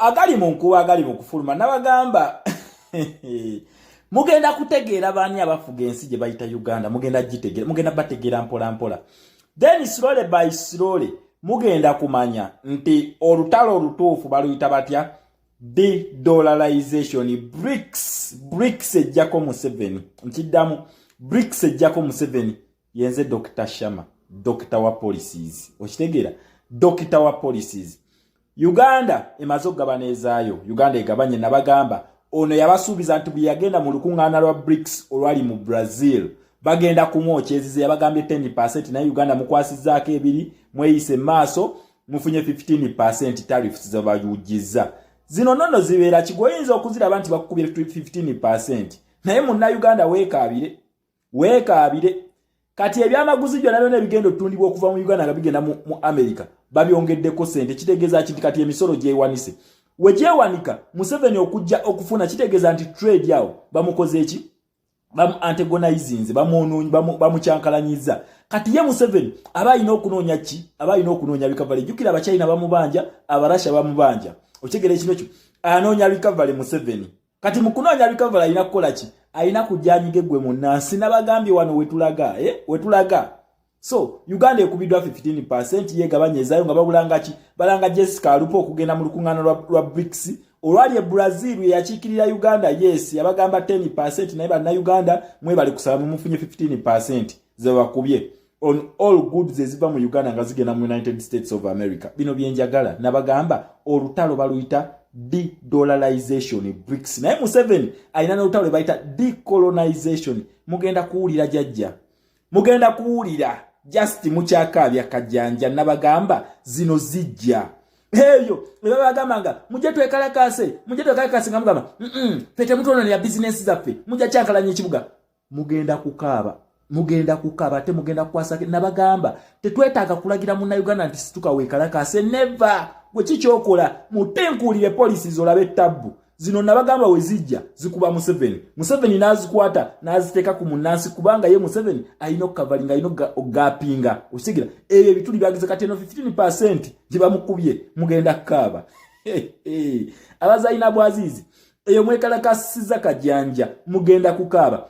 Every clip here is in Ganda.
Agali mu nkuba, agali mu kufuluma, nabagamba mugenda kutegeera baani abafuga ensi gye bayita Uganda. Mugenda gitegeera, mugenda bategeera mpola mpola, then slowly by slowly mugenda kumanya nti olutalo olutuufu baluyita batya? De-dollarization. BRICS, BRICS ejjako Museveni. Nkiddamu, BRICS ejjako Museveni. Yenze Dr Shama, Dr wa policies. Okitegeera? Dr wa policies. Uganda emaze okugabana ezaayo. Uganda egabanye. Nabagamba ono yabasuubiza nti bwe yagenda mu lukuŋŋaana lwa BRICS olwali mu Brazil, bagenda kumwokya ezize. Yabagambye 10, naye Uganda mukwasizzaako ebiri, mweyise maaso, mufunye 15 tariffs zebayugiza. Zino nono zibeera kigwe, oyinza okuziraba nti bakukubye 15, naye Munnayuganda weekaabire, weekaabire. Kati ebyamaguzi byonna byonna ebigenda otundibwa okuva mu Uganda nga bigenda mu America babyongeddeko sente. Kitegeeza ki? Nti kati emisolo gyewanise. We gyewanika, Museveni okujja okufuna, kitegeeza nti trade awo bamukoze eki? Bamu antagonizinze, bamukyankalanyiza. Kati ye Museveni aba alina okunoonya ki? Aba alina okunoonya recovery. Jjukira Abachina bamubanja, Abarasha bamubanja. Okitegeera ekino kyo? Anoonya recovery Museveni. Kati mu kunoonya recovery alina kukola ki? Alina kujjanyiga eggwe munnansi. Nabagambye wano wetulaga, eh? Wetulaga. So Uganda ekubiddwa 15, yegabanya ezaayo nga babulanga ki? Balanga Jessica Alupo okugenda mu lukuŋŋaana lwa BRICS olwali e Brazil, yeyakiikirira Uganda. Yes, yabagamba 10, naye Bannayuganda mwebali kusaba, mumufunye 15 zebakubye on all goods eziva mu Uganda nga zigenda mu United States of America. Bino byenjagala. Nabagamba olutalo baluyita de-dollarization, BRICS, naye Museveni alina n'olutalo lwe bayita decolonization. Mugenda kuwulira jajja, mugenda kuwulira. Just mukyakaabya kajjanja. Nabagamba zino zijja. Eyo ebabagamba nga mujje twekalakase, mujje twekalakase, nga mugamba fe temutwononera bizinensi zaffe, mujja kyankalanya ekibuga. Mugenda kukaaba, mugenda kukaaba, ate mugenda kukwasa. Nabagamba tetwetaaga kulagira Munnayuganda nti situka weekalakase. Never. Gwe kikyokola, mutenkuulire policies olabe tabbu zino. Nabagamba we zijja zikuba Museveni. Museveni n'azikwata n'aziteeka ku munnansi, kubanga ye Museveni alina okukavalinga, alina okugapinga. Okitegeera? Ebyo ebituli byagize. Kati eno 15 gye bamukubye, mugenda kukaaba. Abazalina bwaziizi eyo mwekalakasiza kajanja, mugenda kukaaba.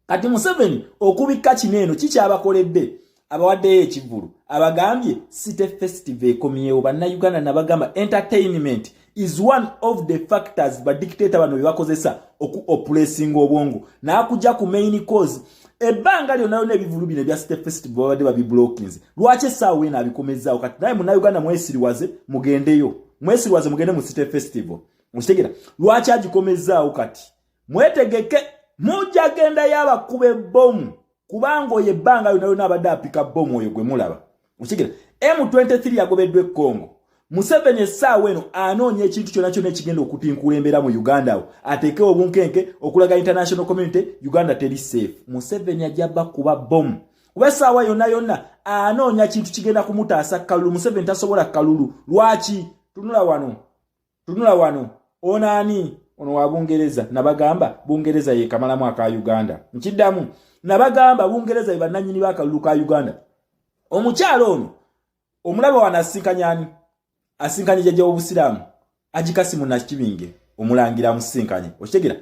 Kati Museveni okubikka kino eno kikyabakoledde, abawaddeyo ekivulu, abagambye City Festival ekomyewo. Bannayuganda, nabagamba entertainment is one of the factors badictator bano bebakozesa oku oppressinga obwongo n'akujja ku main cause. Ebbanga lyonna yonna ebivulu bino ebya City Festival babadde babiblockinze. Lwaki essaawa eno abikomezaawo? Kati naye Munnayuganda mwesiriwaze, mugendeyo, mwesiriwaze, mugende mu City Festival. Okitegera lwaki agikomezaawo? Kati mwetegeke, mujja gendayo abakuba ebbomu, kubanga oyo ebbanga lyonna lyonna abadde apika bbomu oyo gwe mulaba. Okitegera? M23 yagobeddwa e Congo. Museveni essaawa eno anoonya ekintu kyonna kyonna ekigenda okutinkula embeera mu Uganda awo ateekewo obunkenke okulaga international community Uganda teri safe. Museveni ajja bakuba bbomu, kuba essaawa yonna yonna anoonya kintu kigenda kumutaasa kalulu. Museveni tasobola kalulu. Lwaki? Tunula wano, tunula wano. Ono ani? Ono wa Bungereza. Nabagamba Bungereza yekamalamu aka Uganda. Nkiddamu, nabagamba Bungereza be bannannyini b'akalulu ka Uganda. Omukyalo ono omulaba wano asinkanye ani? Asinkanye jjajja w'obusiraamu Haji Kasimu Nakibinge, omulangira amusinkanye. Okitegera?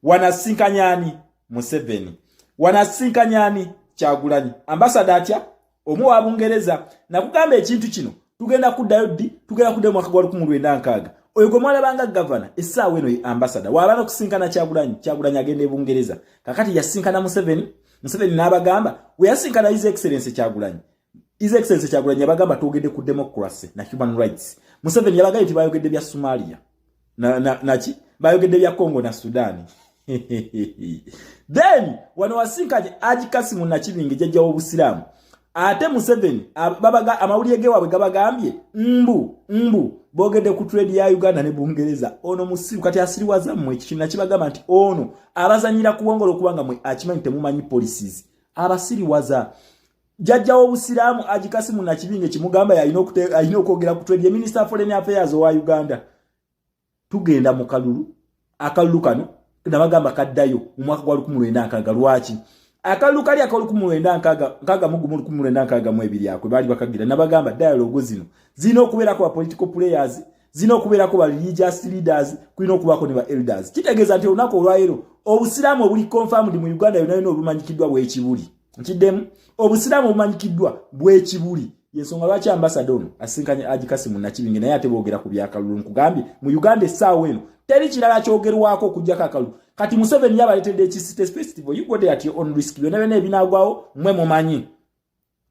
Wano asinkanye ani? Museveni. Wano asinkanye ani? Kyagulanyi. Ambasada atya omu wa Bungereza. Nakugamba ekintu kino tugenda kuddayo ddi? Tugenda kuddayo mwaka gwa 1960. Oyo gwe mwalabanga gavana, essaawa eno ye ambasada. Waaba n'okusinkana Kyagulanyi, Kyagulanyi agenda e Bungereza. Kakati yasinkana Museveni. Museveni n'abagamba, we yasinkana His Excellence Kyagulanyi, His Excellence Kyagulanyi yabagamba twogedde ku democracy na human rights. Museveni yabagambye nti bayogedde bya Somalia naki, bayogedde bya Congo na Sudan. Then wano wasinkanye Haji Kasimu Nakibinge, jjajja w'obusiraamu. Ate Museveni babaga amawulire ge waabwe gabagambye mbu boogedde ku trade ya Uganda ne Bungereza. Ono musiru, kati asiriwaza mmwe. Ekyo nakibagamba nti ono abazanyira ku bwongolo, okubanga mwe akimanyi temumanyi policies, abasiriwaza. Jjajja w'obusiraamu Haji Kasimu Nakibinge kimugamba alina okwogera ku trade ye Minister of Foreign Affairs owa Uganda. Tugenda mu kalulu. Akalulu kano nabagamba kaddayo mu mwaka gwa 1960. Lwaki akalulu kali aka 1961, 1962 akwe baali bakagira? Nabagamba dialogue zino zirina okubeerako ba political players, Zirina okubeerako ba religious leaders, kulina okubaako ne ba elders. Kitegeeza nti olunaku olwaleero obusiraamu obuli confirmed mu Uganda yonna yonna obumanyikiddwa bwekibuli. Nkiddemu, obusiraamu obumanyikiddwa bwekibuli. Yensonga lwaki ambasada ono asisinkanye Haji Kasimu Nakibinge, naye ate boogera ku byakalulu. Nkugambye, mu Uganda essaawa eno teri kirala kyogerwako okugjako akalulu. Kati Museveni yabaleetedde ekisite festival. You go there at your own risk. Byonna byonna ebinaagwawo mwe mumanyi,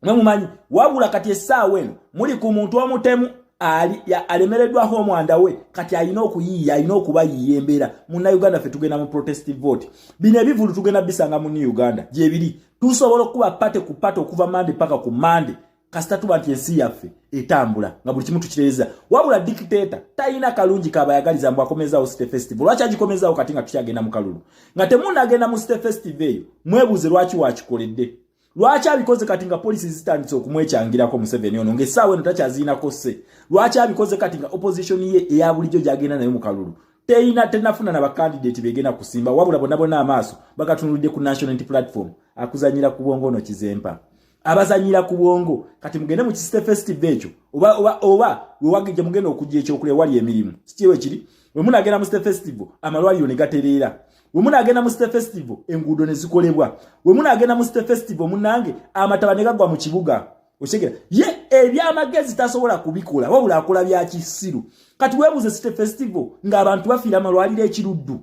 mwe mumanyi. Wabula kati essaawa eno muli ku muntu omutemu ali alemereddwa home and away. Kati alina okuyiiya, alina okubayiiya embeera. Munnayuganda, ffe tugenda mu protest vote. Bino ebivulu tugenda bisanga mu New Uganda gyebiri. Tusobola okukuba party ku party okuva Mande paka ku Mande, kasita tuba nti ensi yaffe etambula nga buli kimu tukireza. Wabula dictator talina kalungi kabayagaliza mbu akomezaawo city festival. Lwaki agikomezaawo kati nga tukyagenda mu kalulu, nga temunagenda mu city festival eyo? Mwebuuze lwaki wakikoledde, lwaki abikoze kati nga policy zitandise okumwekyangirako. Museveni ono ng'essaawa eno takyaziinako sse. Lwaki abikoze kati nga opposition ye eya bulijjo gyagenda nayo mu kalulu teyina, tenafuna na bakandidate begenda kusimba, wabula bonna bonna amaaso bagatunulidde ku National Unity Platform? Akuzanyira ku bwongo ono Kizempa, abazanyira ku bwongo. Kati mugende mu kisite festival ekyo, oba oba oba wewagije mugenda okujja ekyokulya wali emirimu sikiwe kiri. We munagenda mu site festival, amalwaliro ne gatereera. We munagenda mu site festival, enguudo ne zikolebwa. We munagenda mu site festival, munange, amataba ne gagwa mu kibuga. Okitegera? Ye ebyamagezi tasobola kubikola, wabula akola bya kisiru. Kati weebuuze, city festival ng'abantu bafiira amalwaliro ekiruddu,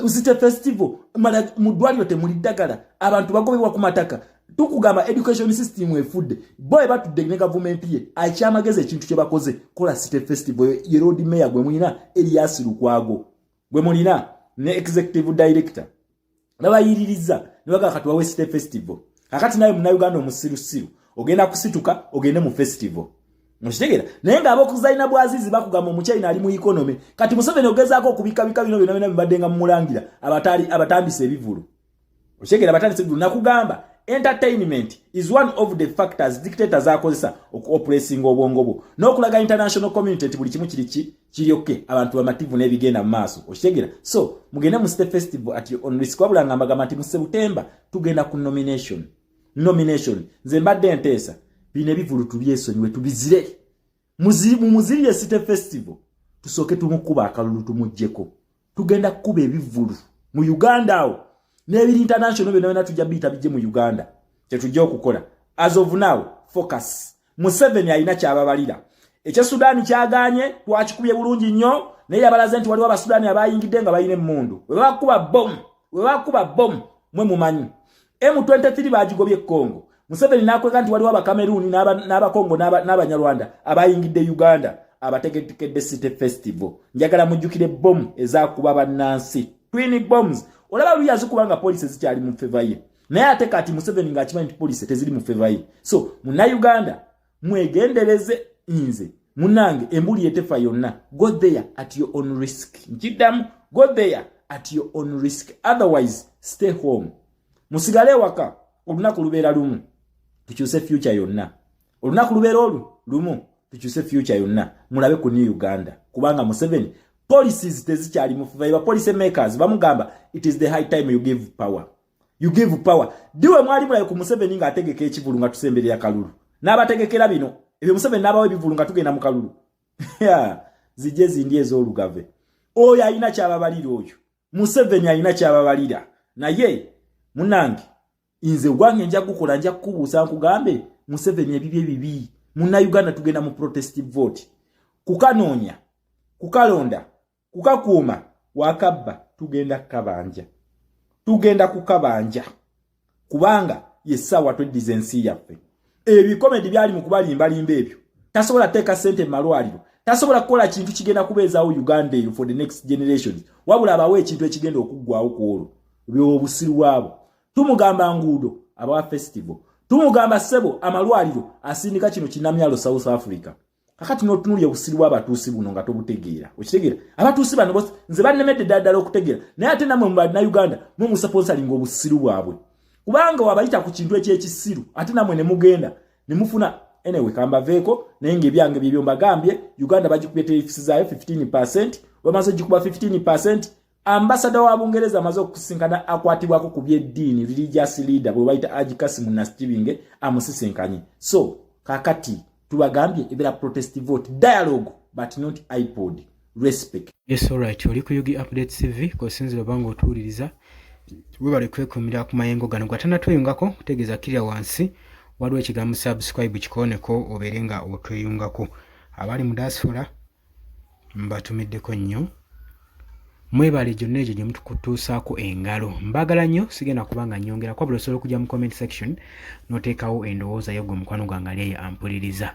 city festival mu ddwaliro temuli ddagala, abantu bagobebwa ku mataka. Tukugamba education system efudde. Bo batudde ne gavumenti ye akyamagezi, ekintu kye bakoze kola city festival. Ye Lord Mayor gwe mulina, Erias Lukwago gwe mulina ne executive director, babayiririza ne bagamba kati wawe city festival. Kakati naye munnayuganda omusirusiru ogenda kusituka ogende mu festival, okitegeera? Naye ng'abokuzalina bwazizi bakugamba omuchina ali mu economy. Kati Museveni ogezaako okubikabika bino byonna byonna bibadde nga mumulangira abatandise ebivulu, okitegeera? Abatandise ebivulu. Nakugamba entertainment is one of the factors dictators akozesa okuoppressinga obwongo bwo n'okulaga international community nti buli kimu kiri ki kiri okay, abantu bamativu n'ebigenda mu maaso, okitegeera? So mugende mu state festival at your own risk. Wabula nga mbagamba nti mu September tugenda ku nomination. Nomination, nze mbadde nteesa bino ebivulu tubyesonyiwe, tubizire mumuzirye city festival, tusooke tumukuba akalulu tumuggyeko. Tugenda kukuba ebivulu mu Uganda awo n'ebiri international byonna byonna tujja biyita bijje mu Uganda. Kyetujja okukola as of now, focus. Museveni alina kyababalira. Ekya Sudaani kyaganye, twakikubye bulungi nnyo, naye yabalaze nti waliwo Abasudaani abayingidde nga balina emmundu. We bakuba bomu, we bakuba bomu, mwe mumanyi M23 bagigobye Congo. Museveni nakweka nti waliwo Abakameruuni n'Abakongo n'Abanyarwanda abayingidde Uganda, abategetekedde city festival. Njagala mujjukire bomu ezakuba bannansi, twin bombs. Olaba luli yazikuba nga poliisi zikyali mu favor ye, naye ate kati Museveni ng'akimanyi nti poliisi teziri mu favor ye. So Munnayuganda, mwegendereze. Nze munnange embuli etefa yonna. Go there at your own risk. Nkiddamu, go there at your own risk, otherwise stay home, musigale ewaka. Olunaku lubeera lumu tukyuse future yonna. Olunaku lubeera olu lumu tukyuse future yonna. Mulabe ku New Uganda, kubanga Museveni policies tezikyali mu favor. Policy makers bamugamba it is the high time you give power, you give power. Diwe mwali mulabe ku Museveni ng'ategeka ekivulu nga tusemberera kalulu, n'abategekera bino ebyo. Museveni n'abawo ebivulu nga tugenda mu kalulu, zijje zindi ez'olugave. Oyo alina kyababalira, oyo Museveni alina kyababalira. Naye munange, nze gwange nja gukola, nja kukubuusa nkugambe Museveni ebibye bibi. Munnayuganda, tugenda mu protest vote kukanoonya, kukalonda, kukakuuma. Wakabba tugenda kukabanja, tugenda kukabanja, kubanga yessaawa tweddiza ensi yaffe. Ebikomedi byali mu kubalimbalimba ebyo. Tasobola teeka ssente mu malwaliro, tasobola kukola kintu kigenda kubeezaawo Uganda eyo for the next generations, wabula abawo ekintu ekigenda okuggwawo ku olwo byobusiru bwabo. Tumugamba nguudo, abawa festival. Tumugamba ssebo amalwaliro, asindika kino kinamyalo South Africa. Kakati notunulya obusiru bw'abatuusi buno nga tobutegeera, okitegeera? Abatuusi bano nze bannemedde ddala ddala okutegeera. Naye ate nammwe mu Bannayuganda mwe musponsoringa obusiru bwabwe, kubanga wabayita ku kintu ekyekisiru, ate nammwe ne mugenda ne mufuna. Anyway, kambaveeko. Naye ngaebyange byebyo mbagambye. Uganda bagikubye tariffs zaayo 15, bamaze ogikuba 15. Ambasada wa Bungereza amaze okusisinkana akwatibwako ku byeddiini, religious leader bwe bayita Haji Kasimu Nakibinge, amusisinkanye. So kakati tubagambye ebeera protest vote, dialogue but not ipod. Respect. Yes, alright, oli ku UG Update TV kosinzira oba ng'otuwuliriza. Webale kwekumira ku mayengo gano. Gwatanatweyungako, kutegeeza kirya wansi waliwo ekigambo "subscribe", kikooneko obeere nga otweyungako. Abali mu diaspora mbatumiddeko nnyo, mwebale gyonna egyo gye mutukutuusaako engalo. Mbagala nnyo, sigenda kuba nga nnyongera, kwabula osobola okujja mu comment section n'oteekawo endowooza yo, gwe mukwano gwange ali eyo ampuliriza.